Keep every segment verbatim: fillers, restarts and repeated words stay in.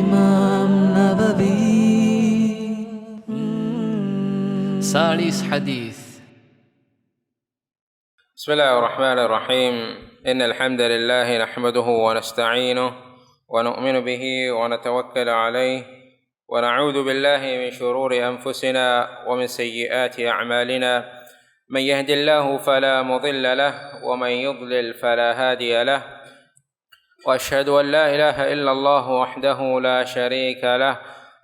އިމާމް ނަވަވީ. ސާޅީސް ޙަދީޘް. بسم الله الرحمن الرحيم. إن الحمد لله نحمده ونستعينه ونؤمن به ونتوكل عليه ونعوذ بالله من شرور أنفسنا ومن سيئات أعمالنا. من يهد الله فلا مضل له ومن يضلل فلا هادي له. وأشهد أن لا إله إلا الله وحده لا شريك له،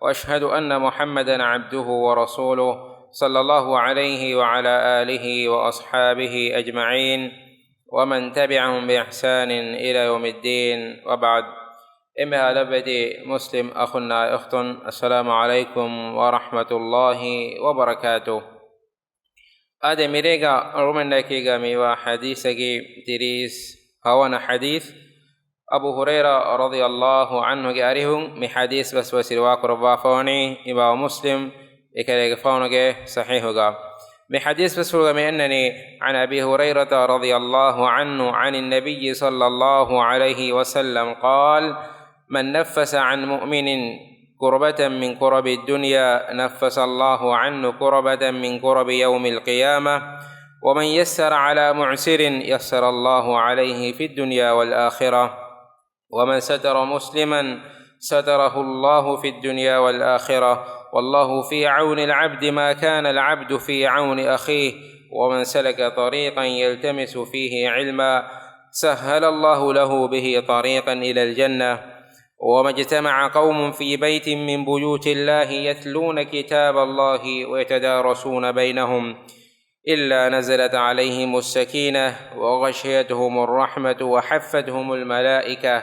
وأشهد أن محمدا عبده ورسوله، صلى الله عليه وعلى آله وأصحابه أجمعين، ومن تبعهم بإحسان إلى يوم الدين، وبعد. އެންމެހާ ލޮބުވެތި މުސްލިމް އަޚުންނާ އުޚްތުން، السلام عليكم ورحمة الله وبركاته. އާދެ، މިރޭގަ އަޅުގަނޑަކީގަ މިވާ ޙަދީޘަކީ ތިރީސް ހަވަނަ ޙަދީޘް. އަބޫ ހުރައިރާ ރަޟިޔަﷲ ޢަންހުގެ އަރިހުން މި ޙަދީޘް ބަސްފުޅު ރިވާ ކުރައްވާފަވަނީ އިމާމު މުސްލިމް އެކަލޭގެފާނުގެ ޞަޙީޙުގަ. މި ޙަދީޘް ބަސްފުޅުގަ މި އަންނަނީ، عن أبي هريرة رضي الله عنه عن النبي صلى الله عليه وسلم قال، من نفس عن مؤمن كربة من كرب الدنيا نفس الله عنه كربة من كرب يوم القيامة، ومن يسر على معسر يسر الله عليه في الدنيا والآخرة، ومن ستر مسلما ستره الله في الدنيا والآخرة، والله في عون العبد ما كان العبد في عون أخيه، ومن سلك طريقا يلتمس فيه علما سهل الله له به طريقا إلى الجنة. وما اجتمع قوم في بيت من بيوت الله يتلون كتاب الله ويتدارسون بينهم إلا نزلت عليهم السكينة وغشيتهم الرحمة وحفتهم الملائكة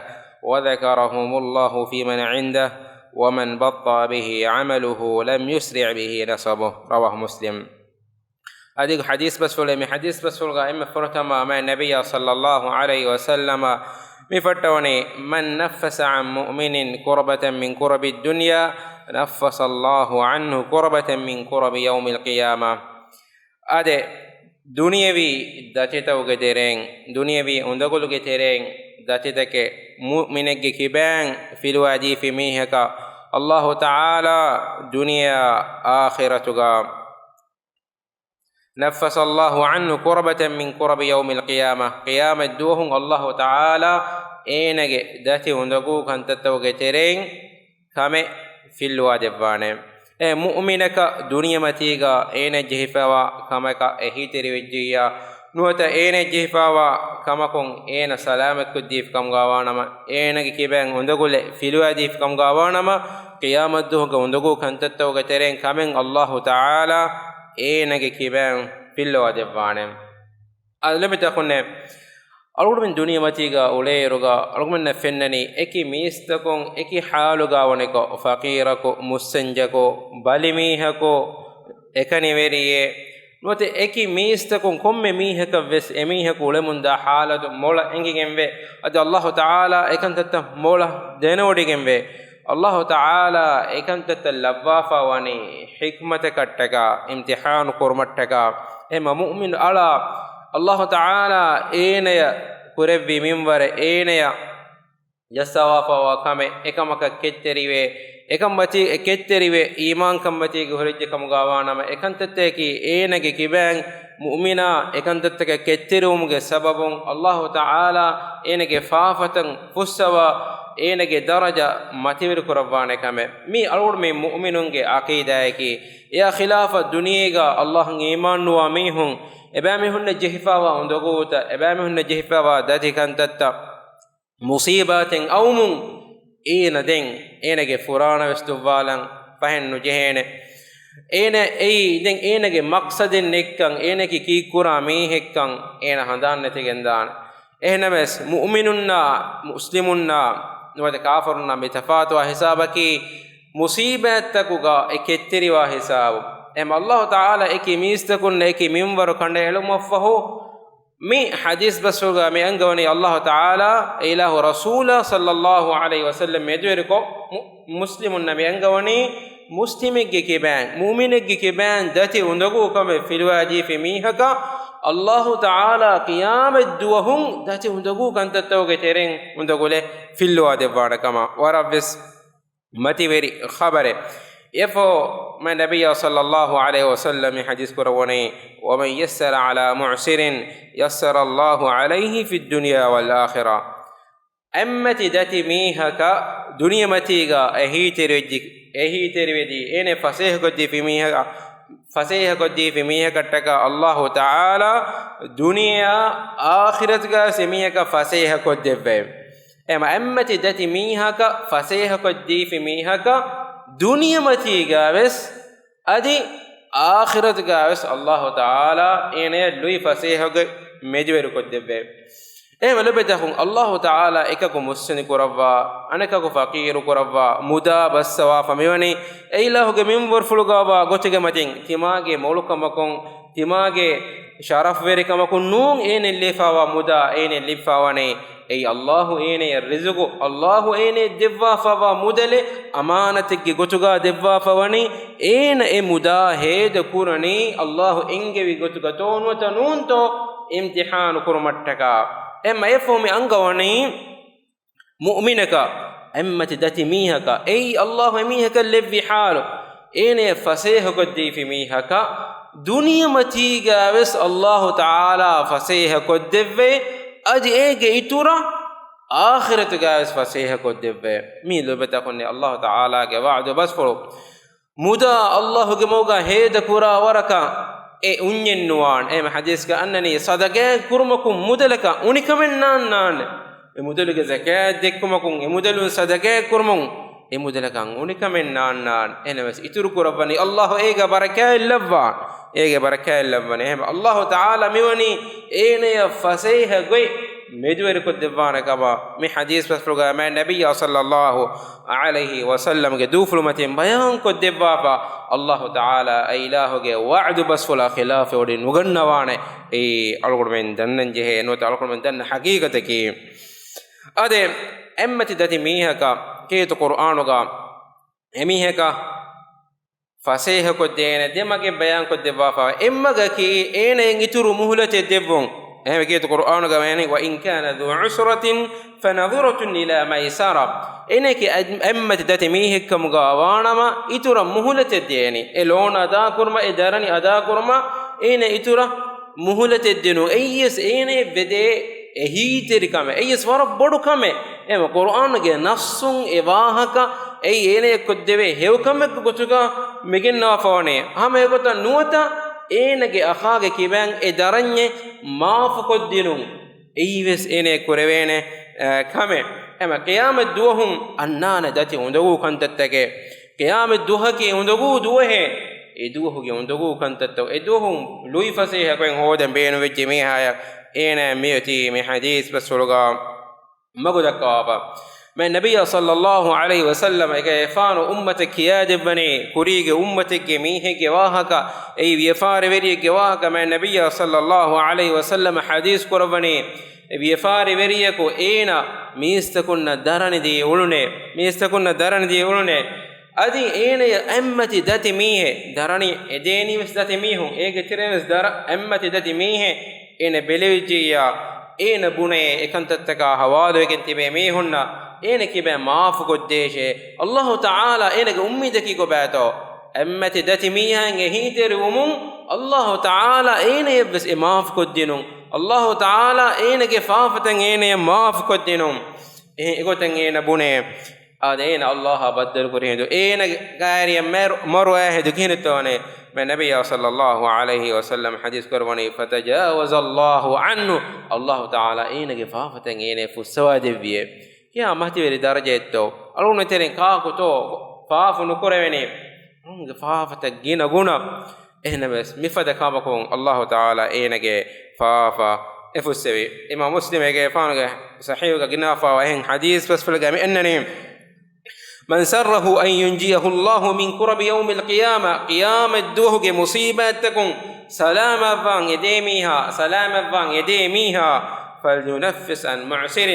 وذكرهم الله فيمن عنده ومن بطأ به عمله لم يسرع به نسبه. رواه مسلم. އަދި ޙަދީޘް ބަސްފުޅެއް، މި ޙަދީޘް ބަސްފުޅުގަ އެންމެ ފުރަތަމަ މާތް ނަބިއްޔާ ޞައްލައްލާހު ޢަލައިހި ވަސައްލަމަ މި ފައްޓަވަނީ، من نفس عن مؤمن كربة من كرب الدنيا نفس الله عنه كربة من كرب يوم القيامة. އާދެ، ދުނިޔަވީ ދަތިތަކުގެ ތެރެއިން، ދުނިޔަވީ އުނދަގުލުގެ ތެރެއިން ދަތިތަކެއް މުއުމިނެއްގެ ކިބައިން ފިލުވާދީފި މީހަކަށް އައްލާހު ތަޢާލާ ދުނިޔެއާ އާޚިރަތުގަ نفس الله عنه كربة من كرب يوم القيامة، ޤިޔާމަތް ދުވަހުން އައްލާހު ތަޢާލާ އޭނަގެ ދަތި އުނދަގޫ ކަންތައްތަކުގެ ތެރެއިން ކަމެއް ފިއްލުވާ ދެއްވާނެ. އެ މުއުމިނަކަށް ދުނިޔެމަތީގަ އޭނަ ޖެހިފައިވާ ކަމަކަށް އެހީތެރިވެއްޖިއްޔާ، ނުވަތަ އޭނަ ޖެހިފައިވާ ކަމަކުން އޭނަ ސަލާމަތްކޮށްދީފި ކަމުގަ ވާނަމަ، އޭނަގެ ކިބައިން އުނދަގުލެއް ފިލުވާދީފި ކަމުގަ ވާނަމަ، ޤިޔާމަތްދުވަހުގެ އުނދަގޫ ކަންތައްތަކުގެ ތެރެއިން ކަމެއް އައްލާހު ތަޢާލާ އޭނަގެ ކިބައިން ފިއްލަވާ ދެއްވާނެ. އަލަމިތަކުންނެ އަޅުގަނޑުމެން ދުނިޔެމަތީގަ އުޅޭއިރުގަ އަޅުގަނޑަށް ފެންނަނީ އެކި މީސްތަކުން އެކި ޙާލުގަ ވަނިކޮށް، ފަޤީރަކު، މުއްސަންޖަކު، ބަލިމީހަކު، އެކަނިވެރިއެއް، ނުވަތަ އެކި މީސްތަކުން ކޮންމެ މީހަކަށް ވެސް އެމީހަކު އުޅެމުންދާ ޙާލަތު މޮޅަށް އެނގިގެންވޭ. އަދި އައްލާހު ތަޢާލާ އެކަންތައްތައް މޮޅަށް ދެނެވޮޑިގެންވޭ. އައްލާހު ތަޢާލާ އެކަންތައްތައް ލައްވާފަ ވަނީ ޙިކްމަތަކަށްޓަކާ، އިމްތިޙާނު ކުރުމަށްޓަކާ. އެހެންމަ މުއުމިން އަޅާ އައްލާހު ތަޢާލާ އޭނަޔަށް ކުރެއްވި މިންވަރެއް، އޭނަޔަށް ޖައްސަވާފައިވާ ކަމެއް އެކަމަކަށް ކެތްތެރިވެ، އެކަންމަތީ އެ ކެތްތެރިވެ، އީމާންކަންމަތީގެ ހުރެއްޖެ ކަމުގަ ވާނަމަ، އެކަންތައްތަކަކީ އޭނަގެ ކިބައިން މުއުމިނާ އެކަންތައްތަކަށް ކެތްތެރިވުމުގެ ސަބަބުން އައްލާހު ތަޢާލާ އޭނަގެ ފާފަތައް ފުއްސަވާ، އޭނަގެ ދަރަޖަ މަތިވެރި ކުރައްވާނެ ކަމެއް. މީ އަޅުގަނޑު މީ މުއުމިނުންގެ ޢަޤީދާއަކީ. އެއާ ޚިލާފަށް ދުނިޔޭގަ އައްލާހަށް އީމާން ނުވާ މީހުން އެބައިމީހުންނަށް ޖެހިފައިވާ އުނދަގޫތައް، އެބައިމީހުންނަށް ޖެހިފައިވާ ދަތި ކަންތައްތައް، މުޞީބާތެއް އައުމުން އޭނަ ދެން އޭނަގެ ފުރާނަ ވެސް ދުއްވާލަން ފަހެއް ނުޖެހޭނެ. އޭނަ އެއީ ދެން އޭނަގެ މަޤްޞަދެއް ނެތްކަން، އޭނައަކީ ކީއްކުރާ މީހެއްކަން އޭނަ ހަނދާން ނެތިގެންދާނެ. އެހެނަމަވެސް މުއުމިނުންނާ މުސްލިމުންނާ ނުވަތަ ކާފަރުންނާ މި ތަފާތުވާ ހިސާބަކީ މުޞީބާތްތަކުގަ އެ ކެތްތެރިވާ ހިސާބު. އެހެން އައްލާހު ތަޢާލާ އެކި މީސްތަކުންނަށް އެކި މިންވަރު ކަނޑައެޅުމަށްފަހު، މި ޙަދީޘް ބަސްފުޅުގަ މި އަންގަވަނީ އައްލާހު ތަޢާލާ އެ އިލާހު ރަސޫލާ ޞައްލައްލާހު ޢަލައިހި ވަސައްލަމް މެދުވެރިކޮށް، މު-، މުސްލިމުންނަށް މި އަންގަވަނީ މުސްލިމެއްގެ ކިބައިން، މުއުމިނެއްގެ ކިބައިން ދަތި އުނދަގޫ ކަމެއް ފިލުވާދީފި މީހަކަށް އައްލާހު ތަޢާލާ ޤިޔާމަތް ދުވަހުން ދަތި އުނދަގޫ ކަންތައްތަކުގެ ތެރެއިން އުނދަގުލެއް ފިއްލުވާ ދެއްވާނެ ކަމަށް. ވަރަށްވެސް މަތިވެރި ޚަބަރެއް. އެފޯ މަ ނަބިއްޔާ ޞައްލައްލާހު ޢަލައިހި ވަސައްލަމް ޙަދީޘް ކުރައްވަނީ، "ومن يسر على معسر يسر الله عليه في الدنيا والآخرة." އެއްމަތި ދަތި މީހަކަށް ދުނިޔެމަތީގަ އެހީތެރިވެއްޖި، އެހީތެރިވެދީ، އޭނެ ފަސޭހަކޮށްދީފި މީހަކަށް، ފަސޭހަކޮށްދީފި މީހަކަށްޓަކާ އައްލާހު ތަޢާލާ ދުނިޔެއާ އާޚިރަތުގަވެސް އެމީހަކަށް ފަސޭހަކޮށްދެއްވެ. އެމަ އެއްމަތި ދަތި މީހަކަށް ފަސޭހަކޮށްދީފި މީހަކަށް ދުނިޔެމަތީގަވެސް އަދި އާޚިރަތުގަވެސް އައްލާހު ތަޢާލާ އޭނަޔަށް ލުއި ފަސޭހަގޮތް މެދުވެރިކޮށްދެއްވޭ. އެހެން ލޮބުވެތި އަޚުން، އައްލާހު ތަޢާލާ އެކަކު މުއްސަނދި ކުރައްވާ، އަނެކަކު ފަޤީރު ކުރައްވާ، މުދާ ބައްސަވާފަ މިވަނީ އެ އިލާހުގެ މިންވަރުފުޅުގަވާ ގޮތުގެ މަތިން ތިމާގެ މޮޅުކަމަކުން، ތިމާގެ ޝަރަފްވެރިކަމަކުން ނޫން އޭނަ ލިބިފަވާ މުދާ އޭނަ ލިބިފަވަނީ. އެއީ އައްލާހު އޭނަޔަށް ރިޒުގު، އައްލާހު އޭނަޔަށް ދެއްވާފަވާ މުދަލެއް އަމާނަތެއްގެ ގޮތުގަ ދެއްވާފަވަނީ. އޭނަ އެ މުދާ ހޭދަ ކުރަނީ އައްލާހު އެންގެވި ގޮތުގަ ތޯ ނުވަތަ ނޫންތޯ އިމްތިޙާނު ކުރުމަށްޓަކާ. އެމަ އެފޯ މި އަންގަވަނީ މުއުމިނަކަށް، އެއްމަތި ދަތި މީހަކަށް، އެއީ އައްލާހު އެމީހަކަށް ލެއްވި ޙާލު، އޭނަޔަށް ފަސޭހަކޮށްދީފި މީހަކަށް ދުނިޔެމަތީގަވެސް އައްލާހު ތަޢާލާ ފަސޭހަކޮށްދެއްވޭ، އަދި އޭގެ އިތުރަށް އާޚިރަތުގަވެސް ފަސޭހަކޮށްދެއްވޭ. މީ ލޮބުވެތި އަޚުންނޭ އައްލާހު ތަޢާލާގެ ވަޢުދު ބަސްފުޅު. މުދާ އައްލާހުގެ މަގުގަ ހޭދަ ކުރާ ވަރަކަށް އެ އުންޏެއް ނުވާނެ. އެހެން ޙަދީޘްގަ އަންނަނީ، ޞަދަޤާތް ކުރުމަކުން މުދަލަކަށް އުނިކަމެއް ނާންނާނެ. އެ މުދަލުގެ ޒަކާތް ދެއްކުމަކުން، އެ މުދަލުން ޞަދަޤާތް ކުރުމުން، އެ މުދަލަކަށް އުނިކަމެއް ނާންނާނެ. އެހެނަސް އިތުރު ކުރައްވަނީ އައްލާހު އޭގަ ބަރަކާތް ލައްވާނެ. އޭގެ ބަރަކާތް ލައްވަނީ. އެހެން އައްލާހު ތަޢާލާ މިވަނީ އޭނަޔަށް ފަސޭހަ ގޮތް މެދުވެރިކޮށްދެއްވާނެ ކަމަށް މި ޙަދީޘް ބަސްފުޅުގަ މާތް ނަބިއްޔާ ޞައްލައްލާހު ޢަލައިހި ވަސައްލަމްގެ ދޫފުޅުމަތިން ބަޔާންކޮށްދެއްވާފަ، އައްލާހު ތަޢާލާ އެ އިލާހުގެ ވަޢުދު ބަސްފުޅާ ޚިލާފަށް އޮޑި ނުގަންނަވާނެ. އެއީ އަޅުގަނޑުމެން ދަންނަން ޖެހޭ ނުވަތަ އަޅުގަނޑުމެން ދަންނަ ޙަޤީޤަތަކީ. އާދެ، އެއްމަތި ދަތި މީހަކަށް ކީރިތި ޤުރްއާނުގަ އެމީހަކަށް ފަސޭހަކޮށްދޭނެ ދެ މަގެއް ބަޔާންކޮށްދެއްވާފަ. އެއްމަގަކީ އޭނައަށް އިތުރު މުހުލަތެއް ދެއްވުން. އެހެންވެ ކީރިތި ޤުރްއާނުގަ ވަނީ، "وإن كان ذو عسرة فنظرة إلى ميسرة." އޭނައަކީ އެ-، އެއްމަތި ދަތި މީހެއްކަމުގަ ވާނަމަ، އިތުރަށް މުހުލަތެއް ދޭނެ. އެ ލޯން އަދާކުރުމަށް، އެ ދަރަނި އަދާކުރުމަށް އޭނަ އިތުރަށް މުހުލަތެއް ދިނުން. އެއީވެސް އޭނައަށް ވެދޭ އެހީތެރިކަމެއް، އެއީވެސް ވަރަށް ބޮޑު ކަމެއް. އެހެން ޤުރްއާނުގެ ނައްޞުން އެ ވާހަކަ އެއީ އޭނައަށް ކޮށްދެވޭ ހެޔޮކަމެއްގެ ގޮތުގަ މިގެންނަވާފަވަނީ. ހަމަ އެގޮތަށް ނުވަތަ އޭނަގެ އަޚާގެ ކިބައިން އެ ދަރަންޏެއް މާފުކޮށްދިނުން. އެއީވެސް އޭނައަށް ކުރެވޭނެ، އަ، ކަމެއް. އެމަ ޤިޔާމަތް ދުވަހުން އަންނާނެ ދަތި އުނދަގޫ ކަންތައްތަކެއް. ޤިޔާމަތް ދުވަހަކީ އުނދަގޫ ދުވަހެއް. އެ ދުވަހުގެ އުނދަގޫ ކަންތައްތައް، އެ ދުވަހު ލުއިފަސޭހަކޮށް ހޯދަން ބޭނުންވެއްޖެ މީހާޔަށް އޭނަ މިއޮތީ މި ޙަދީޘް ބަސްފުޅުގަ މަގު ދައްކަވާފަ. މާތް ނަބިއްޔާ ޞައްލައްލާހު ޢަލައިހި ވަސައްލަމަ އެކަ އެފާނު އުއްމަތަށް ކިޔާދެއްވަނީ، ކުރީގެ އުއްމަތެއްގެ މީހެއްގެ ވާހަކަ، އެއީ ވިޔަފާރިވެރިއެއްގެ ވާހަކަ. މާތް ނަބިއްޔާ ޞައްލައްލާހު ޢަލައިހި ވަސައްލަމަ ޙަދީޘް ކުރައްވަނީ، އެ ވިޔަފާރިވެރިޔަކު އޭނަ މީސްތަކުންނަށް ދަރަނި ދީ އުޅުނޭ، މީސްތަކުންނަށް ދަރަނި ދީ އުޅުނޭ. އަދި އޭނަޔަށް އެއްމަތި ދަތި މީހެއް، ދަރަނި އެދޭނީވެސް ދަތި މީހުން، އޭގެ ތެރެއިންވެސް ދަރަ-، އެއްމަތި ދަތި މީހެއް އޭނަ ބެލެވިއްޖިއްޔާ، އޭނަ ބުނޭ އެކަންތައްތަކާ ހަވާލުވެގެން ތިބޭ މީހުންނަށް އޭނަ ކިބައިން މާފުކޮށްދޭށޭ. އައްލާހު ތަޢާލާ އޭނަގެ އުއްމީދަކީ ކޮބާތޯ؟ އެއްމަތި ދަތި މީހާއިން އެހީތެރިވުމުން އައްލާހު ތަޢާލާ އޭނަޔަށްވެސް އެ މާފުކޮށްދިނުން. އައްލާހު ތަޢާލާ އޭނަގެ ފާފަތައް އޭނަޔަށް މާފުކޮށްދިނުން. އެ-، އެގޮތަށް އޭނަ ބުނޭ. އާދެ، އޭނަ އައްލާހާ ބައްދަލުކުރި ހިނދު، އޭނަ ގާތްގަނޑަށް މަރު-، މަރުވާ ހިނދު ކިހިނެއްތޯނެ؟ މާތް ނަބިއްޔާ ޞައްލައްލާހު ޢަލައިހި ވަސައްލަމަ ޙަދީޘް ކުރައްވަނީ، "فتجاوز الله عنه." އައްލާހު ތަޢާލާ އޭނަގެ ފާފަތައް އޭނަޔަށް ފުއްސަވާ ދެއްވިއޭ. ކިހާ މަތިވެރި ދަރަޖައެއްތޯ؟ އަޅުގަނޑު ތެރެއިން ކާކުތޯ ފާފަ ނުކުރެވެނީ؟ އަޅުގަނޑުގެ ފާފަތައް ގިނަ ގުނަ. އެހެނަސް މިފަދަ ކަމަކުން އައްލާހު ތަޢާލާ އޭނަގެ ފާފަ އެ ފުއްސެވި. އިމާމު މުސްލިމް އޭގެ ފާނުގެ ޞަޙީޙުގަ ގިނާފަވާ އެހެން ޙަދީޘް ބަސްފުޅެއްގަ މި އަންނަނީ، "من سره أن ينجيه الله من كرب يوم القيامة." ޤިޔާމަތް ދުވަހުގެ މުޞީބާތްތަކުން ސަލާމަތްވާން އެދޭ މީހާ، ސަލާމަތްވާން އެދޭ މީހާ، "فلينفس عن معسر."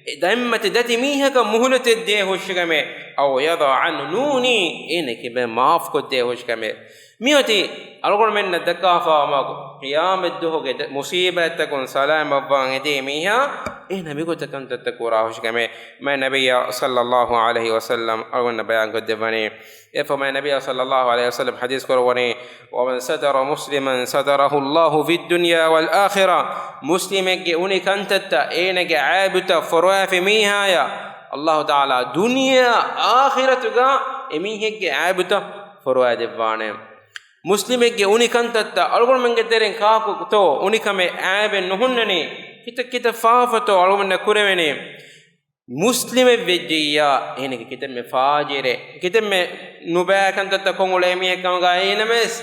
އެ ދަތި މީހަކަށް މުހުލަތެއް ދޭ ހުށިކަމެއް، "أو يضع عنه." ނޫނީ އޭނަ ކިބައިން މާފުކޮށްދޭ ހުށިކަމެއް. މިއޮތީ އަޅުގަނޑުމެންނަށް ދައްކާފަވާ މަގު، ޤިޔާމަތްދުވަހުގެ ދަ-، މުޞީބާތްތަކުން ސަލާމަތްވާން އެދޭ މީހާ، އޭނަ މިގޮތަށް ކަންތައްތައް ކުރާ ހުށިކަމެއް މާތް ނަބިއްޔާ ޞައްލައްލާހު ޢަލައިހި ވަސައްލަމް އަޅުގަނޑަށް ބަޔާންކޮށްދެއްވަނީ. އެފަ މާތް ނަބިއްޔާ ޞައްލައްލާހު ޢަލައިހި ވަސައްލަމް ޙަދީޘް ކުރައްވަނީ، ومن ستر مسلما ستره الله في الدنيا والآخرة، މުސްލިމެއްގެ އުނި ކަންތައްތައް އޭނަގެ ޢައިބުތައް ފޮރުވާފި މީހާޔަށް ﷲ ތަޢާލާ ދުނިޔެއާ އާޚިރަތުގަ އެމީހެއްގެ ޢައިބުތައް ފޮރުވާދެއްވާނެ. މުސްލިމެއްގެ އުނިކަންތައްތައް އަޅުގަނޑުމެންގެ ތެރެއިން ކާކުތޯ އުނިކަމެއް އައިބެއް ނުހުންނަނީ؟ ކިތައް ކިތައް ފާފަތޯ އަޅުގަނޑަށް ކުރެވެނީ؟ މުސްލިމެއް ވެއްޖިއްޔާ އޭނަގެ ކިތަންމެ ފާޖިރެއް، ކިތަންމެ ނުބައި ކަންތައްތައް ކޮށް އުޅޭ މީހެއް ކަމުގައި ނަމަވެސް،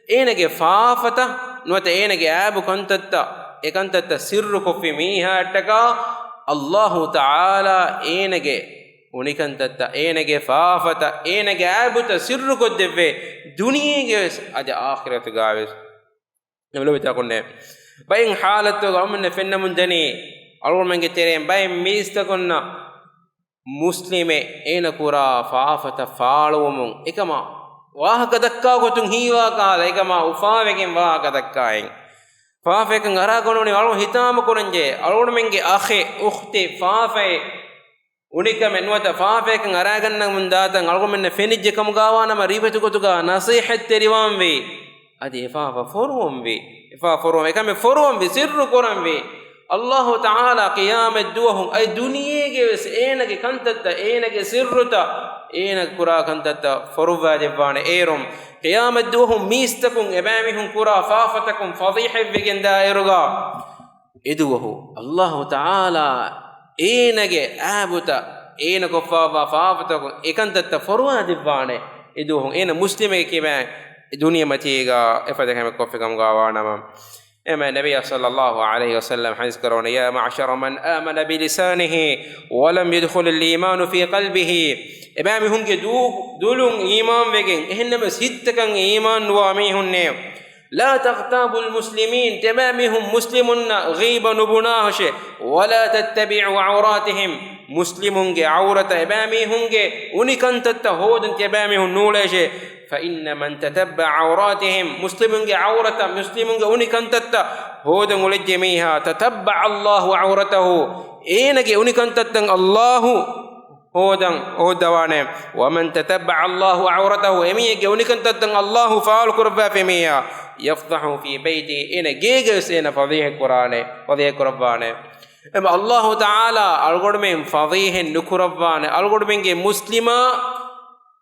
އޭނަގެ ފާފަތައް ނުވަތަ އޭނަގެ އައިބު ކަންތައްތައް، އެ ކަންތައްތައް ސިއްރުކޮށްފި މީހާއަށްޓަކާ ﷲ ތަޢާލާ އޭނަގެ އުނިކަންތައްތައް، އޭނަގެ ފާފަތައް، އޭނަގެ އައިބުތައް ސިއްރުކޮށްދެއްވޭ، ދުނިޔޭގައިވެސް އަދި އާޚިރަތުގައިވެސް. އެބަ ލޯބިތާކުންނޭ. ބައެއް ޙާލަތުގަ އަޅުގަނޑުމެންނަށް ފެންނަމުން ދަނީ، އަޅުގަނޑުމެންގެ ތެރެއިން ބައެއް މީސްތަކުންނަށް މުސްލިމެއް އޭނަ ކުރާ ފާފަތައް ފާޅުވުމުން، އެކަމާ ވާހަކަ ދައްކާ ގޮތުން ހީވާ ކަހަލަ، އެކަމާ އުފާވެގެން ވާހަކަ ދައްކާއިން، ފާފައަކަށް އަރާގަންނަވަނީ އަޅުގަނޑު ހިތާމަކުރަންޖެހޭ، އަޅުގަނޑުމެންގެ އަޚެއް، އުޚްތެއް، ފާފައެއް، އުނިކަމެއް ނުވަތަ ފާފައަކަށް އަރާގަންނަމުން ދާތަން އަޅުގަނޑުމެންނަށް ފެނިއްޖެ ކަމުގަވާނަމަ، ރިވެތި ގޮތުގަ ނަޞޭޙަތްތެރިވާންވީ. އަދި އެ ފާފަ ފޮރުވަންވީ. އެ ފާފަ ފޮރުވަން، އެކަމެއް ފޮރުވަންވީ، ސިއްރު ކުރަންވީ. ﷲ ތަޢާލާ ޤިޔާމަތް ދުވަހު އައި ދުނިޔޭގެ ވެސް އޭނަގެ ކަންތައްތައް، އޭނަގެ ސިއްރުތައް، އޭނަ ކުރާ ކަންތައްތައް ފޮރުއްވާ ދެއްވާނެ. އޭރުން ޤިޔާމަތް ދުވަހު މީސްތަކުން އެބައިމީހުން ކުރާ ފާފަތަކުން ފަޟީޙަތްވެގެން ދާއިރުގަ، އެދުވަހު ﷲ ތަޢާލާ އޭނަގެ އައިބުތައް، އޭނަ ކޮށްފަވާ ފާފަތަކުން އެކަންތައްތައް ފޮރުވާ ދެއްވާނެ. އެދުވަހު އޭނަ މުސްލިމެއް ކިބައިން ދުނިޔެމަތީގަ އެފަދަ ކަމެއް ކޮށްފި ކަމުގަވާނަމަ. އެމަ ނަބިއްޔާ ޞައްލައްލާހު ޢަލައިހި ވަސައްލަމް ޙަދީޘް ކުރައްވަނީ، يا معشر من آمن بلسانه ولم يدخل الإيمان في قلبه، އެބައިމީހުންގެ ދޫ-، ދުލުން އީމާންވެގެން، އެހެންނަމަވެސް ހިތްތަކަށް އީމާން ނުވާ މީހުންނޭ. لا تغتابوا المسلمين، ތިޔަބައިމީހުން މުސްލިމުންނަށް ޣީބަ ނުބުނާހުށެ. ولا تتبعوا عوراتهم، މުސްލިމުންގެ ޢައުރަތަށް، އެބައިމީހުންގެ އުނިކަންތައްތައް ހޯދަން ތިޔަބައިމީހުން ނޫޅޭށޭ. فإن من تتبع عوراتهم، މުސްލިމުންގެ ޢައުރަތަށް، މުސްލިމުންގެ އުނިކަންތައްތައް ހޯދަން އުޅެއްޖެ މީހާ، تتبع الله عورته، އޭނަގެ އުނިކަންތައްތައް ﷲ ހޯދަން ހޯއްދަވާނެ. ومن تتبع الله عورته، އެމީހެއްގެ އުނިކަންތައްތައް ﷲ ފާޅުކުރައްވާފި މީހާ، يفضحه في بيته، އޭނަ ގޭގަވެސް އޭނަ ފަޟީޙަތްކުރާނެ، ފަޟީޙަތްކުރައްވާނެ. އެމަ ﷲ ތަޢާލާ އަޅުގަނޑުމެން ފަޟީޙަތް ނުކުރައްވާނެ، އަޅުގަނޑުމެންގެ މުސްލިމާ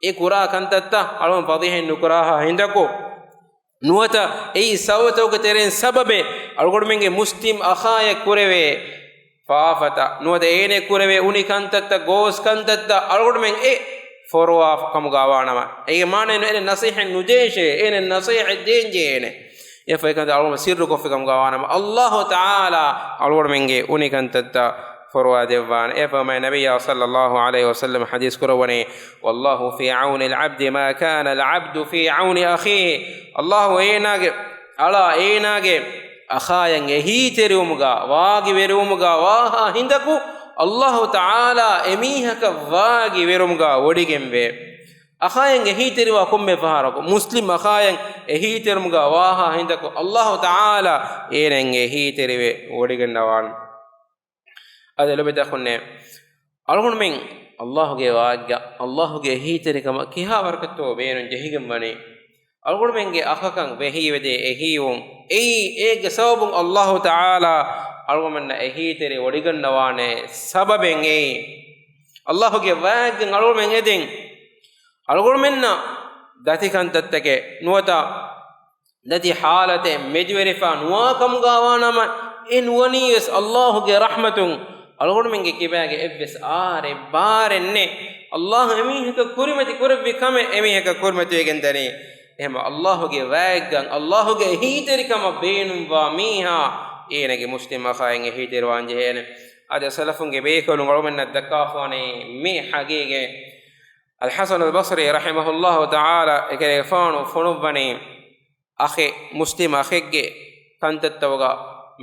އެ ކުރާ ކަންތައްތައް އަޅުގަނޑު ފަޟީޙަތް ނުކުރާހާ ހިނދަކު. ނުވަތަ އެއީ ސަބަބުތަކުގެ ތެރެއިން ސަބަބެއް އަޅުގަނޑުމެންގެ މުސްލިމް އަޚާޔަށް ކުރެވޭ ފާފަތައް، ނުވަތަ އޭނަ ކުރެވޭ އުނި ކަންތައްތައް، ގޯސް ކަންތައްތައް އަޅުގަނޑުމެން އެ ފޮރުވާ ކަމުގަވާނަމަ، އޭގެ މާނައެއް ނު އޭނަ ނަޞޭޙަތް ނުދޭށޭ، އޭނަ ނަޞޭޙަތް ދޭންޖެހޭނެ. އެފައިކަންތައް އަޅުގަނޑު ސިއްރުކޮށްފި ކަމުގަވާނަމަ، ﷲ ތަޢާލާ އަޅުގަނޑުމެންގެ އުނި ކަންތައްތައް ފޮރުވާ ދެއްވާނެ. އެފަހުމައި ނަބިއްޔާ ޞައްލައްލާހު ޢަލައިހި ވަސައްލަމް ޙަދީޘް ކުރައްވަނީ، والله في عون العبد ما كان العبد في عون أخيه. ﷲ އޭނާގެ އަޅާ އޭނާގެ އަޚާޔަށް އެހީތެރިވުމުގަ ވާގިވެރިވުމުގަ ވާހާ ހިނދަކު، ﷲ ތަޢާލާ އެމީހަކަށް ވާގިވެރުމުގަ ވޮޑިގެންވޭ. އަޚާޔަށް އެހީތެރިވާ ކޮންމެ ފަހަރަކު، މުސްލިމް އަޚާޔަށް އެހީތެރުމުގަ ވާހާ ހިނދަކު، ﷲ ތަޢާލާ އޭނައަށް އެހީތެރިވެ ވޮޑިގަންނަވާނެ. އަދި ލޮބުވެތި އަޚުންނޭ، އަޅުގަނޑުމެން ﷲގެ ވާހަކަ، ﷲގެ އެހީތެރިކަމަށް ކިހާވަރަކަށްތޯ ބޭނުން ޖެހިގެންވަނީ؟ އަޅުގަނޑުމެންގެ އަޚަކަށް ވެހީވެދޭ އެހީވުން އެއީ، އޭގެ ސަބަބުން ﷲ ތަޢާލާ އަޅުގަނޑުމެންނަށް އެހީތެރި ވޮޑިގަންނަވާނެ ސަބަބެއް އެއީ. ﷲގެ ވާހަކަ އަޅުގަނޑުމެން އެދެން، އަޅުގަނޑުމެންނަށް ދަތި ކަންތައްތަކެއް ނުވަތަ ދަތި ޙާލަތެއް މެދުވެރިފާ ނުވާ ކަމުގަވާނަމަ، އެ ނުވަނީވެސް ﷲގެ ރަޙްމަތުން އަޅުގަނޑުމެންގެ ކިބާގެ އެއްވެސް އާރެއް ބާރެއް ނެތް. ﷲ އެމީހަކަށް ކުރިމަތި ކުރެއްވި ކަމެއް އެމީހަކަށް ކުރިމަތިވެގެން ދަނީ. އެހެން ﷲގެ ވާހަކަ، ﷲގެ އެހީތެރިކަމަށް ބޭނުންވާ މީހާ އޭނަގެ މުސްލިމް އަޚާއަށް އެހީތެރިވާން ޖެހޭނެ. އަދި ސަލަފުންގެ ބޭކަލުން އަޅުގަނޑުމެންނަށް ދައްކާފާނެ މި ޙަޤީޤަތް. އަލްޙަސަނުލް ބަޞްރީ ރަޙިމަހުﷲ ތަޢާލާ އެކަލޭގެފާނު ފޮނުއްވަނީ، އަޚެއް، މުސްލިމް އަޚެއްގެ ކަންތައްތަކުގަ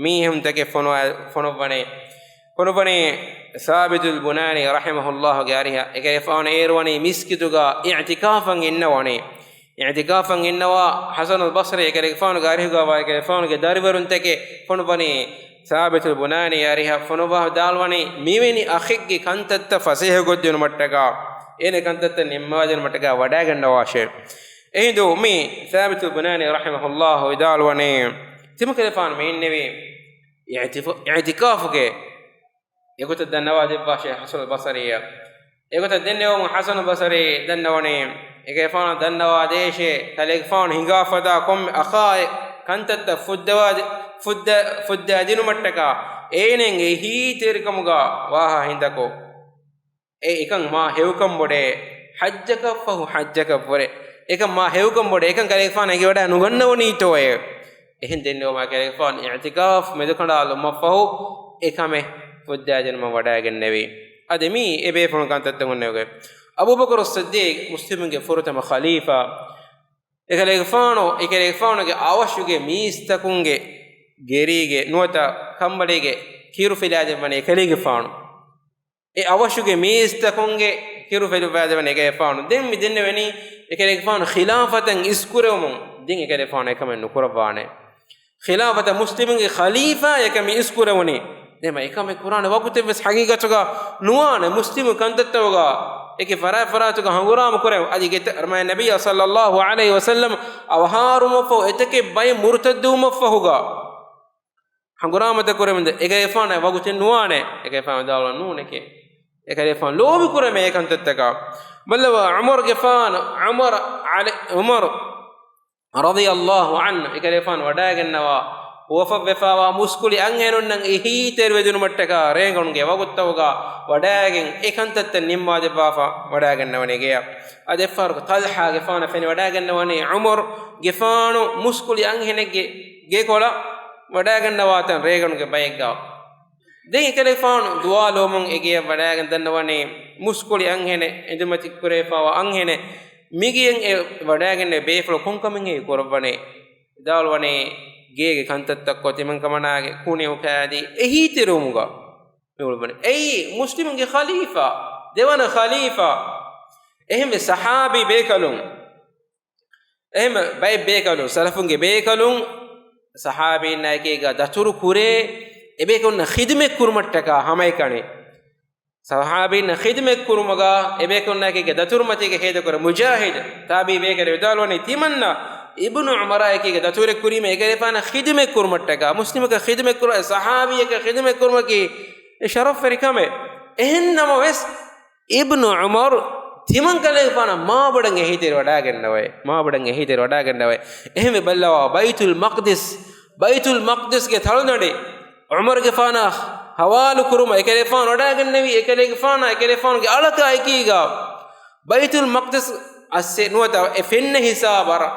މީހުންތަކެއް ފޮނުވާ-، ފޮނުއްވަނީ، ފޮނުއްވަނީ ސާބިތުލް ބުނާނީ ރަޙިމަހުﷲގެ އަރިހަށް. އެކަލޭގެފާނު އޭރުވަނީ މިސްކިތުގަ އިޢްތިކާފަށް އިންނަވަނީ. އިޢްތިކާފަށް އިންނަވާ ޙަސަނުލް ބަޞްރީ އެކަލޭގެފާނުގެ އަރިހުގަވާ އެކަލޭގެފާނުގެ ދަރިވަރުންތަކެއް ފޮނުއްވަނީ، ސާބިތުލް ބުނާނީ އަރިހަށް ފޮނުއްވާ ވިދާޅުވަނީ، މިވެނި އަޚެއްގެ ކަންތައްތައް ފަސޭހަކޮށްދިނުމަށްޓަކާ، އޭނަ ކަންތައްތައް ނިންމަވާދިނުމަށްޓަކާ ވަޑާގަންނަވާށޭ. އެހިނދު މި ސާބިތުލް ބުނާނީ ރަޙިމަހުﷲ ވިދާޅުވަނީ، ތިމަންކަލޭގެފާނު މި އިންނެވީ އިޢްތިފު-، އިޢްތިކާފުގެ އެގޮތަށް ދަންނަވާދެއްވާށޭ ޙަސަނުލް ބަޞަރީއަށް. އެގޮތަށް ދެންނެވުމުން ޙަސަނުލް ބަޞަރީ ދަންނަވަނީ، އެކަލޭގެފާނު ދަންނަވާދޭށޭ، ކަލޭގެފާނު ހިނގާފަދާ ކޮންމެ އަޚާއެއް ކަންތައްތައް ފުއްދަވާދި-، ފުއްދަ-، ފުއްދައިދިނުމަށްޓަކާ، އޭނައަށް އެހީތެރިކަމުގަ ވާހަކަ ހިނދަކޮށް، އޭ އެކަން މާ ހެޔޮކަން ބޮޑޭ، ޙައްޖަކަށްފަހު ޙައްޖަކަށްވުރެ، އެކަން މާ ހެޔޮކަން ބޮޑޭ، އެކަން ކަލޭގެފާނު އެނގިވަޑައި ނުގަންނަވަނީތޯއޭ. އެހެން ދެންނެވުމާ ކަލޭގެފާނު އިޢްތިކާފް މެދުކަނޑާލުމަށްފަހު އެކަމެއް ފުއްދައިދިނުމަށް ވަޑައިގެންނެވީ. އަދި މީ އެބޭފުޅުން ކަންތައްތަކުން ނެވުގެ. އަބޫބަކުރު ޞިއްދީޤް މުސްލިމުންގެ ފުރަތަމަ ޚަލީފާ، އެކަލޭގެފާނު، އެކަލޭގެފާނުގެ އަވަށުގެ މީސްތަކުންގެ ގެރީގެ ނުވަތަ ކަނބަޅީގެ ކިރު ފެލާދެއްވަނީ އެކަލޭގެފާނު. އެ އަވަށުގެ މީސްތަކުންގެ ކިރު ފެލުއްވާދެވަނީ އެކަލޭގެފާނު. ދެން މި ދެންނެވެނީ އެކަލޭގެފާނު ޚިލާފަތަށް އިސްކުރެވުމުން ދެން އެކަލޭގެފާނު އެކަމެއް ނުކުރައްވާނެ. ޚިލާފަތަށް މުސްލިމުންގެ ޚަލީފާ އެކަމި އިސްކުރެވުނީ. ދެމަ އެކަމެއް ކުރާނެ ވަގުތެއްވެސް ހަގީގަތުގަ ނުވާނެ. މުސްލިމު ކަންތައްތަވުގަ އެކި ފަރާތް ފަރާތުގަ ހަނގުރާމަ ކުރެވުން. އަދި ގެތަ-، ނަބިއްޔާ ޞައްލައްލާހު ޢަލައިހި ވަސައްލަމް އަވަހާރުމަށްފަހު އެތަކެއް ބައެއް މުރުތައްދުވުމަށްފަހުގަ ހަނގުރާމަތައް ކުރެވެންދެ އެކަލޭގެފާނަށް ވަގުތެއް ނުވާނެ. އެކަލޭގެފާނު ވިދާޅުވަނީ ނޫނެކޭ. އެކަލޭގެފާނު ލޯބި ކުރަމޭ އެ ކަންތައްތަކަށް. ބައްލަވާ ޢުމަރުގެފާނު، ޢުމަރު ޢަލި، ޢުމަރު ރަޟިޔައްލާހު ޢަންހު އެކަލޭގެފާނު ވަޑައިގަންނަވާ ހުވަފަށްވެފާވާ މުސްކުޅި އަންހެނުންނަށް އެހީތެރިވެދިނުމަށްޓަކާ ރޭގަނޑުގެ ވަގުތުތަކުގަ ވަޑައިގެން އެ ކަންތައްތައް ނިންމާދެއްވާފަ ވަޑައިގަންނަވަނީ ގެޔަށް. އަދި އެއްފަހަރަކު ޠަލްޙާގެފާނަށް ފެނިވަޑައިގަންނަވަނީ ޢުމަރުގެފާނު މުސްކުޅި އަންހެނެއްގެ ގެކޮޅަށް ވަޑައިގަންނަވާތަން ރޭގަނޑުގެ ބައެއްގަ. ދެން އެކަލޭގެފާނު ދުޢާ ލޯމުން އެގެޔަށް ވަޑައިގެން ދަންނަވަނީ މުސްކުޅި އަންހެނެއް، އެނދުމަތި ކުރެވިފާވާ އަންހެނެއް، މިގެޔަށް އެ ވަޑައިގެންނެވި ބޭފުޅުން ކޮންކަމެއް ކުރައްވަނީ؟ ވިދާޅުވަނީ ގޭގެ ކަންތައްތައްކޮށް ތިމަންކަމަނާގެ ކުނި އުކާދީ އެހީތެރިވުމުގަ މިއުޅުވަނީ. އެއީ މުސްލިމުންގެ ޚަލީފާ، ދެވަނަ ޚަލީފާ. އެހެންވެ ޞަޙާބީ ބޭކަލުން އެހެން ބައެއް ބޭކަލުން، ސަލަފުންގެ ބޭކަލުން ޞަޙާބީންނާއެކީގަ ދަތުރު ކުރޭ، އެބޭކަލުންނަށް ޚިދުމަތް ކުރުމަށްޓަކާ ހަމައެކަނި. ޞަޙާބީންނަށް ޚިދުމަތް ކުރުމުގަ އެބޭކަލުންނާއެކީގަ ދަތުރުމަތީގަ ހޭދަކުރޭ. މުޖާހިދު ތާބީ ބޭކަލެއް ވިދާޅުވަނީ، ތިމަންނަ އިބްނު ޢުމަރާއެކީގަ ދަތުރެއް ކުރީމަ އެކަލޭގެފާނަށް ޚިދުމަތް ކުރުމަށްޓަކާ، މުސްލިމަކަށް ޚިދުމަތް ކުރުމަށް، ޞަޙާބީއަކަށް ޚިދުމަތް ކުރުމަކީ ޝަރަފްވެރި ކަމެއް. އެހެން ނަމަވެސް، އިބްނު ޢުމަރު ތިމަންކަލޭގެފާނަށް މާބޮޑަށް އެހީތެރި ވަޑައިގެންނަވައި، މާބޮޑަށް އެހީތެރި ވަޑައިގެންނަވައި. އެހެންވެ ބައްލަވާ، ބައިތުލް މަޤްދިސް، ބައިތުލް މަޤްދިސްގެ ތަޅުދަނޑި ޢުމަރުގެފާނަށް ޙަވާލު ކުރުމަށް އެކަލޭގެފާނު ވަޑައިގެންނެވި، އެކަލޭގެފާނާ އެކަލޭގެފާނުގެ އަޅަކާ އެކީގަ ބައިތުލް މަޤްދިސް އައްސެ ނުވަތަ އެ ފެންނަ ހިސާބަށް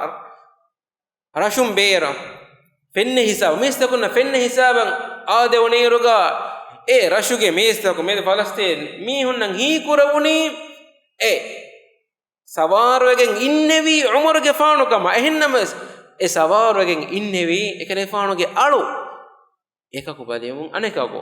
ރަށުން ބޭރަށް ފެންނަ ހިސާބަށް، މީސްތަކުންނަށް ފެންނަ ހިސާބަށް އާދެވުނުއިރުގަ، އެ ރަށުގެ މީސްތަކު މެދު ފަލަސްތީން މީހުންނަށް ހީކުރެވުނީ އެ ސަވާރުވެގެން އިންނެވީ ޢުމަރުގެފާނު ކަމަށް. އެހެންނަމަވެސް، އެ ސަވާރުވެގެން އިންނެވީ އެކަލޭގެފާނުގެ އަޅު. އެކަކު ބަލިވުން އަނެކަކު.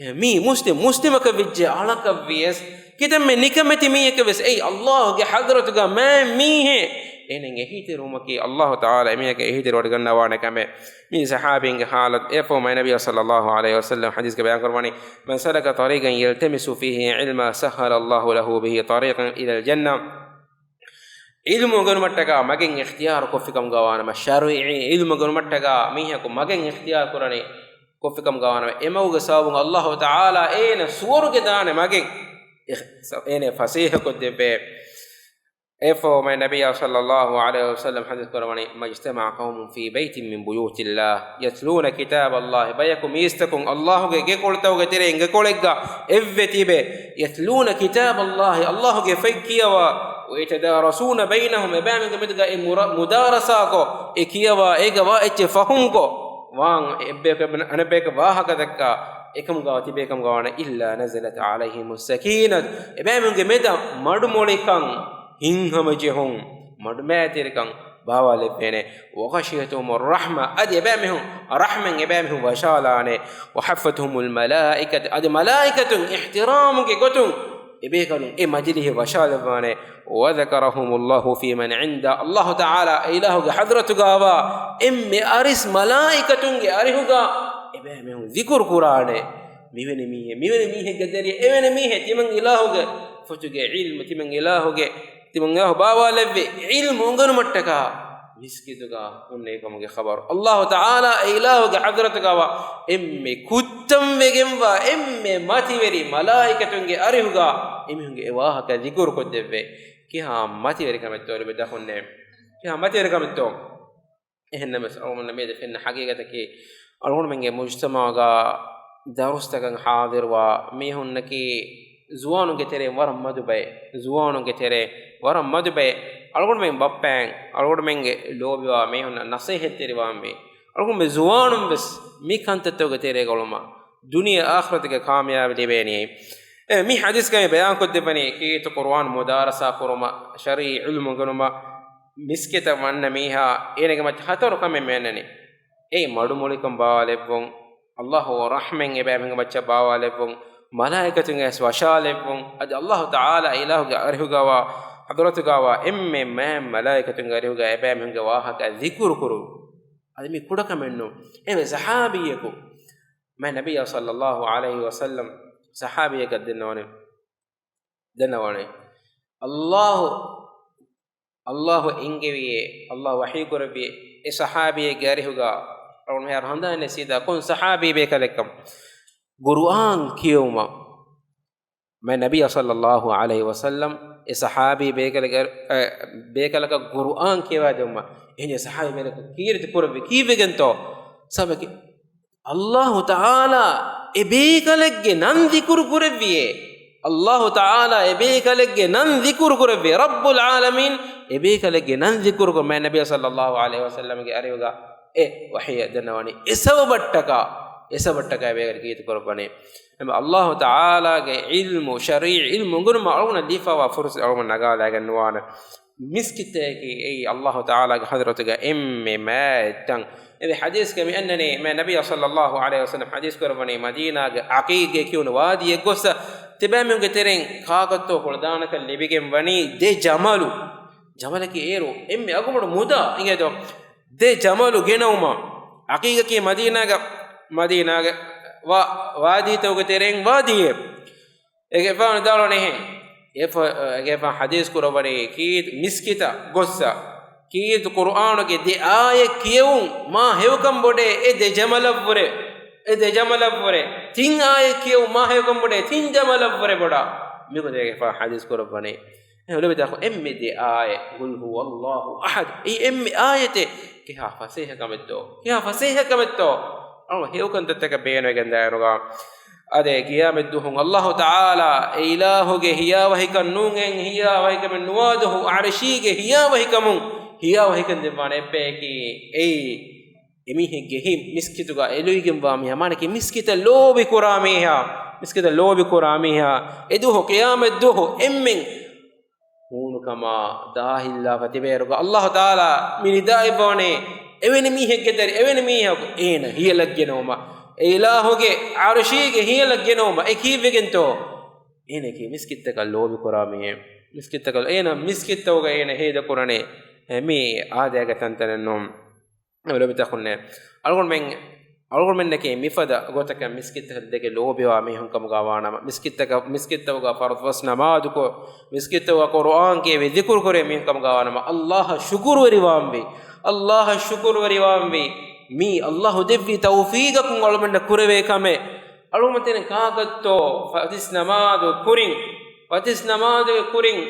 އެ މީ މުސްލިމް، މުސްލިމަކަށް ވެއްޖެ އަޅަކަށް ވިޔަސް، ކިތަންމެ ނިކަމެތި މީހަކަށް ވެސް އެއީ ﷲ ގެ ޙަޟްރަތުގަ މާތް މީހެއް. އޭނައަށް އެހީތެރިވުމަކީ ﷲ ތަޢާލާ އެމީހަކަށް އެހީތެރިވަޑައިގަންނަވާނެ ކަމެއް. މީ ޞަޙާބީންގެ ޙާލަތު. އެއަށްފަހު މާތް ނަބިއްޔާ ޞައްލައްލާހު ޢަލައިހި ވަސައްލަމް ޙަދީޘްގަ ބަޔާން ކުރައްވަނީ، مَنْ سَلَكَ طَرِيقًا يَلْتَمِسُ فِيهِ عِلْمًا سَهَّلَ اللَّهُ لَهُ بِهِ طَرِيقًا إِلَى الْجَنَّةِ. ޢިލްމު އުނގެނުމަށްޓަކާ މަގެއް އިޚްތިޔާރު ކޮށްފިކަމުގަވާނަމަ، ޝަރުޢީ ޢިލްމު އުނގެނުމަށްޓަކާ މީހަކު މަގެއް އިޚްތިޔާރު ކުރަނީ ކޮށްފިކަމުގަވާނަމަ، އެމަގުގެ ސަބަބުން ﷲ ތަޢާލާ އޭނަ ސުވަރުގެ ދާނެ މަގެއް އިޚް-، އޭނަ ފަސޭހަކޮށްދެއްވޭ. އެއަށްފަހު މާތް ނަބިއްޔާ ޞައްލައްލާހު ޢަލައިހި ވަސައްލަމް ޙަދީޘް ކުރައްވަނީ، مَا اجْتَمَعَ قَوْمٌ فِي بَيْتٍ مِّن بُيُوتِ اللَّهِ يَتْلُونَ كِتَابَ اللَّهِ، ބަޔަކު މީސްތަކުން ﷲ ގެ ގެކޮޅުތަކުގެ ތެރެއިން ގެކޮޅެއްގަ އެއްވެ ތިބެ، يَتْلُونَ كِتَابَ اللَّهِ، ﷲ ގެ ފޮތް ކިޔަވާ، وَيَتَادَارَسُونَهُ بَيْنَهُمْ، އެބައިމީހުންގެ މެދުގަ އެ މުރަ-، މުދާރަސާކޮށް، އެ ކިޔަވާ، އޭގަ ވާ އެއްޗެއް ފަހުމްކޮށް، ވާން އެއްބަޔަކު އަނެއްބަޔަކަށް ވާހަކަ ދައްކާ އެކަމުގަ ތިބޭކަމުގަވާނެ، إِلَّا نَزَلَتْ عَلَيْهِمُ السَّكِينَةُ، އެބައިމީހުންގެ މެދަށް މަޑުމޮޅިކަން، ހިތްހަމަޖެހުން، މަޑުމައިތިރިކަން ބާވާލެއްވޭނެ. وَغَشِيَتْهُمُ الرَّحْمَةُ، އަދި އެބައިމީހުން ރަޙްމަތް އެބައިމީހުން ވަށާލާނެ. وَحَفَّتْهُمُ الْمَلَائِكَةُ، އަދި މަލާއިކަތުން އިޙްތިރާމުގެ ގޮތުން އެބޭކަލުން އެ މަޖިލީހަށް ވަށާލައްވާނެ. وَذَكَرَهُمُ اللَّهُ فِيمَنْ عِنْدَهُ، ﷲ ތަޢާލާ އެ އިލާހުގެ ޙަޟްރަތުގަވާ އެންމެ އަރިސް މަލާއިކަތުންގެ އަރިހުގަ އެބައިމީހުން ޒިކުރު ކުރާނެ. މިވެނި މީހެއް، މިވެނި މީހެއްގެ ޒަރީއަ، އެވެނި މީހެއް ތިމަން އިލާހުގެ ފޮތުގެ ޢިލްމު، ތިމަން އިލާހުގެ، ތިމަން އިލާހު ބާވާލެއްވި ޢިލްމު އުނގަނުމަށްޓަކާ މިސްކިތުގަ ހުންނެވިކަމުގެ ޚަބަރު. އައްލާހު ތަޢާލާ އެ އިލާހުގެ ޙަޟްރަތުގަވާ އެންމެ ކުއްތަންވެގެންވާ އެންމެ މަތިވެރި މަލާއިކަތުންގެ އަރިހުގަ އެމީހުންގެ އެ ވާހަކަ ޒިކުރު ކޮށްދެއްވޭ. ކިހާ މަތިވެރިކަމެއްތޯ ލިބިދަ ހުންނެވި. ކިހާ މަތިވެރިކަމެއްތޯ. އެހެންނަމަވެސް އަޅުގަނޑު މިއަދު ފެންނަ ޙަޤީޤަތަކީ، އަޅުގަނޑުމެންގެ މުޖްތަމަޢުގަ ދަރުސްތަކަށް ޙާޟިރުވާ މީހުންނަކީ ޒުވާނުންގެ ތެރެއިން ވަރަށް މަދު ބައެއް، ޒުވާނުންގެ ތެރެއިން ވަރަށް މަދު ބައެއް. އަޅުގަނޑުމެން ބައްޕައިން، އަޅުގަނޑުމެންގެ ލޯބިވާ މީހުންނަށް ނަޞޭޙަތްތެރިވާންވީ. އަޅުގަނޑުމެން ޒުވާނުން ވެސް މި ކަންތައްތަކުގެ ތެރޭގަ އުޅުމަށް ދުނިޔެ އާޚިރަތުގެ ކާމިޔާބީ ލިބޭނީ. އެ، މި ޙަދީޘްގައި ބަޔާންކޮށްދެއްވަނީ ކީރިތި ޤުރުއާން މުދާރަސާ ކުރުމަށް، ޝަރީޢީ ޢިލްމު އުނގަނުމަށް، މިސްކިތަށް ވަންނަ މީހާ އޭނަގެ މައްޗަށް ހަތަރު ކަމެއް މި އަންނަނީ. އެއީ މަޑުމޮޅިކަން ބާވާލެއްވުން، އައްލާހު ރަޙްމަތް އެބައިމީހުންގެ މައްޗަށް ބާވާލެއްވުން، މަލާއިކަތުން އައިސް ވަށާލެއްވުން، އަދި އައްލާހު ތަޢާލާ އިލާހުގެ އަރިހުގަވާ، ޙަޟްރަތުގަވާ އެންމެ މާތް މަލާއިކަތުންގެ އަރިހުގަ އެބައިމީހުންގެ ވާހަކަ ޒިކުރު ކުރުން. އަދި މި ކުޑަކަމެއް ނޫން. އެންމެ ޞަޙާބީއަކު، މާތް ނަބިއްޔާ ޞައްލައްލާހު ޢަލައިހި ވަސައްލަމް ޞަޙާބީއަކަށް ދެންނެވަނީ، ދެންނެވަނީ. އައްލާހު، އައްލާހު އެންގެވިއޭ، އައްލާހު ވަޙީ ކުރެއްވިއޭ، އެ ޞަޙާބީއެއްގެ އަރިހުގަ އަޅުގަނޑު މިހާރު ހަނދާން ސީދާ ކޮން ޞަޙާބީ ބޭކަލެއްކަން. ޤުރުއާން ކިޔެވުމަށް. މާތް ނަބިއްޔާ ޞައްލައްލާހު ޢަލައިހި ވަސައްލަމް އެ ޞަޙާބީ ބޭކަލެއްގެ، އެ، ބޭކަލަކަށް ޤުރުއާން ކިޔަވާދެއްވުމަށް. އެހެން ޞަޙާބީ ބޭކަލަކަށް ކީރިތި ކުރެއްވި ކީއްވެގެންތޯ؟ ސަބަބަކީ އައްލާހު ތަޢާލާ އެ ބޭކަލެއްގެ ނަން ޒިކުރު ކުރެއްވިއޭ. އައްލާހު ތަޢާލާ އެ ބޭކަލެއްގެ ނަން ޒިކުރު ކުރެއްވިއޭ. ރައްބުލް ޢާލަމީން އެ ބޭކަލެއްގެ ނަން ޒިކުރު ކޮށް މާތް ނަބިއްޔާ ޞައްލައްލާހު ޢަލައިހި ވަސައްލަމްގެ އަރިހުގަ އެ ވަޙީއަށް ދަންނަވަނީ. އެ ސަބަބަށް ޓަކާ، އެ ސަބަބަށް ޓަކާ އެ ބޭކަލަކީ ކީރިތި ކުރައްވަނީ. އެމަ އައްލާހު ތަޢާލާގެ ޢިލްމު، ޝަރީޢީ ޢިލްމު އުނގަނުމަށް އަޅުގަނޑަށް ލިބިފައިވާ ފުރުޞަތު އަޅުގަނޑު ނަގާލައިގެން ނުވާނެ. މިސްކިތަކީ އެއީ އައްލާހު ތަޢާލާގެ ޙަޟްރަތުގަ އެންމެ މާތް ތަން. އެ ޙަދީޘްގައި މި އަންނަނީ، މާތް ނަބިއްޔާ ޞައްލައްލާހު ޢަލައިހި ވަސައްލަމް ޙަދީޘް ކުރައްވަނީ، މަދީނާގެ ޢަޤީޤޭ ކިޔުނު ވާދީއެއް ގޮއްސަ، ތިބާމީހުންގެ ތެރެއިން ކާކަށްތޯ ކުޅަދާނަކަން ލިބިގެން ވަނީ ދެ ޖަމަލު. ޖަމަލަކީ އޭރު އެންމެ އަގުބޮޑު މުދާ އިނގޭތޯ؟ ދެ ޖަމަލު ގެނައުމަށް. ޢަޤީޤަކީ މަދީނާގަ، މަދީނާގެ ވާ-، ވާދީތަކުގެ ތެރެއިން ވާދީއެއް. އޭގެފާނު ދާޅުވަނީ އެހެން. އެފަ-، އޭގެފާނު ޙަދީޘް ކުރައްވަނީ ކީރިތި މިސްކިތަށް ގޮއްސަ، ކީރިތި ޤުރުއާނުގެ ދެ އާޔަތް ކިޔެވުން މާ ހެޔޮކަން ބޮޑޭ އެ ދެ ޖަމަލަށްވުރެ، އެ ދެ ޖަމަލަށްވުރެ. ތިން އާޔަތް ކިޔެވުން މާ ހެޔޮކަން ބޮޑޭ ތިން ޖަމަލަށްވުރެ ބޮޑާ. މިގޮތަށް އޭގެފާނު ޙަދީޘް ކުރައްވަނީ. އެ އުޅެވިދާކު އެންމެ ދެ އާޔަތް، ޤުލް ހުވައްލާހު އަޙަދު. އެއީ އެންމެ އާޔަތެއް. ކިހާ ފަސޭހަކަމެއްތޯ؟ ކިހާ ފަސޭހަކަމެއްތޯ؟ އަޅު ހެޔޮކަންތައްތަކަށް ބޭނުވެގެން ދާއިރުގަ. އާދެ، ޤިޔާމަތްދުވަހު އައްލާހު ތަޢާލާ އެ އިލާހުގެ ހިޔާވަހިކަން ނޫން އެއް ހިޔާވަހިކަމެއް ނުވާދުވަހު ޢަރުޝީގެ ހިޔާވަހިކަމުން، ހިޔާވަހިކަން ދެއްވާނެ އެއްބަޔަކީ އެއީ އެމީހެއްގެ ހިތް މިސްކިތުގަ އެލުވިގެންވާ މީހާ، މާނައަކީ މިސްކިތަށް ލޯބި ކުރާ މީހާ، މިސްކިތަށް ލޯބި ކުރާ މީހާ، އެދުވަހު ޤިޔާމަތްދުވަހު އެންމެން ހޫނުކަމާ ދާހިލްލާފަ ތިބޭރުގަ އައްލާހު ތަޢާލާ މި ނިދާ އިއްވަވަނީ، އެވެނި މީހެއްގެ ދަރި، އެވެނި މީހަކު އޭނަ ހިޔަލަށްގެނައުމަށް، އެ އިލާހުގެ ޢަރުޝީގެ ހިޔަލަށްގެނައުމަށް. އެ ކީއްވެގެންތޯ؟ އޭނައަކީ މިސްކިތްތަކަށް ލޯބިކުރާ މީހެއް. މިސްކިތްތަކަށް އޭނަ މިސްކިތްތަކުގަ އޭނަ ހޭދަކުރަނީ، އެ، މީ އާދައިގެ ތަންތަނެއް ނޫން. އެ ލޯބިތަކުންނޭ. އަޅުގަނޑުމެން، އަޅުގަނޑުމެންނަކީ މިފަދަ ގޮތަކަށް މިސްކިތްތަކަށް ދެކެ ލޯބިވާ މީހުން ކަމުގަ ވާނަމަ، މިސްކިތްތަކަށް، މިސްކިތްތަކުގަ ފަރުޟު ފަސް ނަމާދުކޮށް، މިސްކިތްތަކުގަ ޤުރުއާން ކިޔެވި، ޛިކުރު ކުރޭ މީހުން ކަމުގަ ވާނަމަ، އައްލާހަށް ޝުކުރުވެރިވާންވީ. އައްލާހަށް ޝުކުރުވެރިވާންވީ. މީ އައްލާހު ދެއްވި ތައުފީގަކުން އަޅުމެންނަށް ކުރެވޭ ކަމެއް. އަޅުގަނޑުމެން ތިން ކާކަށްތޯ ފަތިސް ނަމާދު ކުރިން، ފަތިސް ނަމާދުގެ ކުރިން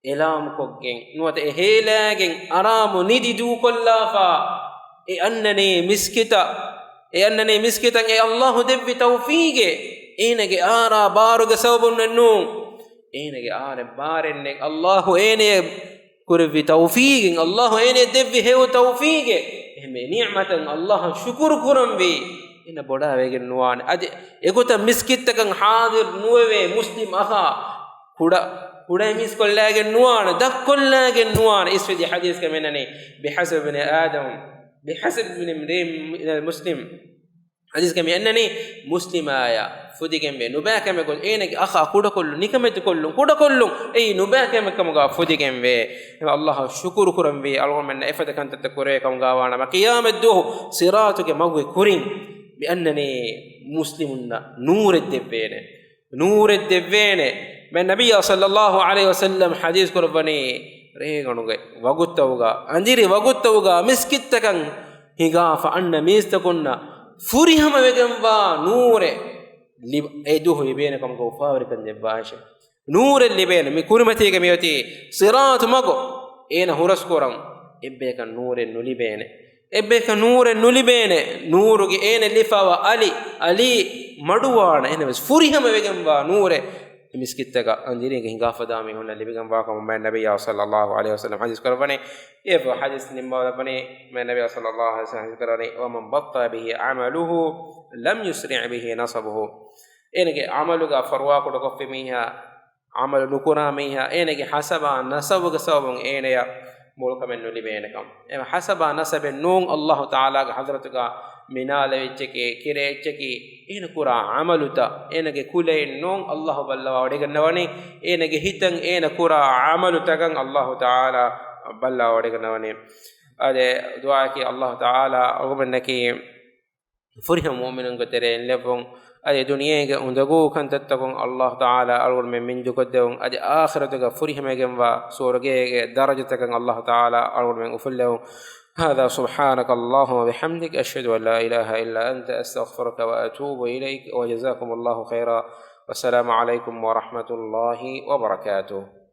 އެލާމް ކޮށްގެން، ނުވަތަ އެ ހޭލާގެން އަރާމު ނިދި ދޫކޮށްލާފަ، އެ އަންނަނީ މިސްކިތަށް، އެ އަންނަނީ މިސްކިތަށް. އެ އައްލާހު ދެއްވި ތައުފީގެއް، އޭނަގެ އާރާ ބާރުގެ ސަބަބުން ނޫން. އޭނަގެ އާރެއް ބާރެއް ނެތް. އައްލާހު އޭނަޔަށް ކުރެއްވި ތައުފީގެއް، އައްލާހު އޭނަޔަށް ދެއްވި ހެޔޮ ތައުފީގެއް. އެހެންވެ، ނިޢުމަތަށް އައްލާހަށް ޝުކުރު ކުރަންވީ. އޭނަ ބޮޑާވެގެން ނުވާނެ. އަދި އެގޮތަށް މިސްކިތްތަކަށް ޙާޟިރު ނުވެވޭ މުސްލިމް އަޚާ ކުޑަ، ކުޑައިމީސްކޮށްލާގެން ނުވާނެ، ދަށްކޮށްލާގެން ނުވާނެ. އިސްވެދި ޙަދީޘްގަ މިއަންނަނީ، بحسب ابن آدم، بحسب ابن امرئ من المسلم. ޙަދީޘްގަ މި އަންނަނީ، މުސްލިމާޔަށް ފުދިގެންވޭ ނުބައިކަމެއް ގޮތުން، އޭނަގެ އަޚާ ކުޑަކޮށްލު، ނިކަމެތިކޮށްލުން، ކުޑަކޮށްލުން، އެއީ ނުބައިކަމެއް ކަމުގަ ފުދިގެންވޭ. އެހެން އައްލާހަށް ޝުކުރު ކުރަންވީ، އަޅުގަނޑުމެންނަށް އެފަދަ ކަންތައްތައް ކުރެވޭ ކަމުގަ ވާނަމަ، ޤިޔާމަތްދުވަހު ޞިރާޠުގެ މަގުގެ ކުރިން މި އަންނަނީ މުސްލިމުންނަށް ނޫރެއް ދެއްވޭނެ. ނޫރެއް ދެއްވޭނެ. މި ނަބިއްޔާ ޞައްލައްލާހު ޢަލައިހި ވަސައްލަމް ޙަދީޘް ކުރައްވަނީ، ރޭގަނޑުގެ ވަގުތުތަކުގަ، އަނދިރި ވަގުތުތަކުގަ މިސްކިތްތަކަށް ހިނގާފަ އަންނަ މީސްތަކުންނަށް ފުރިހަމަވެގެންވާ ނޫރެއް ލިބ-، އެ ދުވަހު ލިބޭނެ ކަމުގަ އުފާވެރިކަން ދެއްވާށޭ. ނޫރެއް ލިބޭނެ. މި ކުރިމަތީގަ މިއޮތީ ޞިރާޠު މަގު. އޭނަ ހުރަސްކުރަން އެއްބަޔަކަށް ނޫރެއް ނުލިބޭނެ. އެއްބަޔަކަށް ނޫރެއް ނުލިބޭނެ. ނޫރުގެ އޭނަ ލިފާވާ އަލި، އަލީ މަޑުވާނެ. އެހެންނަމަވެސް ފުރިހަމަވެގެންވާ ނޫރެއް މިސްކިތްތަކަށް އަނދިރީގަ ހިނގާފަ ދާ މީހުންނަށް ލިބިގެންވާކަމަށް މާތް ނަބިއްޔާ ޞައްލައްލާހު ޢަލައިހި ވަސައްލަމް ޙަދީޘް ކުރައްވަނީ. އެ ޙަދީޘް ނިންމާލައްވަނީ، މާތް ނަބިއްޔާ ޞައްލައްލާހު ޢަލައިހި ވަސައްލަމް ޙަދީޘް ކުރައްވަނީ، "ومن بطأ به عمله لم يسرع به نسبه." އޭނަގެ ޢަމަލުގަ ފަރުވާކުޑަކޮށްފި މީހާ، ޢަމަލު ނުކުރާ މީހާ، އޭނަގެ ޙަސަބާ ނަސަބުގެ ސަބަބުން އޭނަޔަށް މޮޅުކަމެއް ނުލިބޭނެކަން. އެ ޙަސަބާ ނަސަބެއް ނޫން ﷲ ތަޢާލާގެ ޙަޟްރަތުގަ މިނާލެވިއްޗަކީ، ކިރެއްޗަކީ، އޭނަ ކުރާ ޢަމަލުތައް، އޭނަގެ ކުލައިން ނޫން ﷲ ބައްލަވާވަޑައިގަންނަވަނީ، އޭނަގެ ހިތަށް އޭނަ ކުރާ ޢަމަލުތަކަށް ﷲ ތަޢާލާ ބައްލަވާވަޑައިގަންނަވަނީ. އާދެ، ދުޢާއަކީ ﷲ ތަޢާލާ އަޅުގަނޑަކީ ފުރިހަމަ މުއުމިނުންގެ ތެރެއިން ލެއްވުން. އަދި ދުނިޔޭގެ އުނދަގޫ ކަންތައްތަކުން ﷲ ތަޢާލާ އަޅުގަނޑުމެން މިންދުކޮށްދެވުން. އަދި އާޚިރަތުގަ ފުރިހަމަވެގެންވާ ސުވަރުގޭގެ ދަރަޖަތަކަށް ﷲ ތަޢާލާ އަޅުގަނޑުމެން އުފުއްލެވުން. هذا سبحانك اللهم وبحمدك، أشهد أن لا إله إلا أنت، أستغفرك وأتوب إليك، وجزاكم الله خيرا، والسلام عليكم ورحمة الله وبركاته.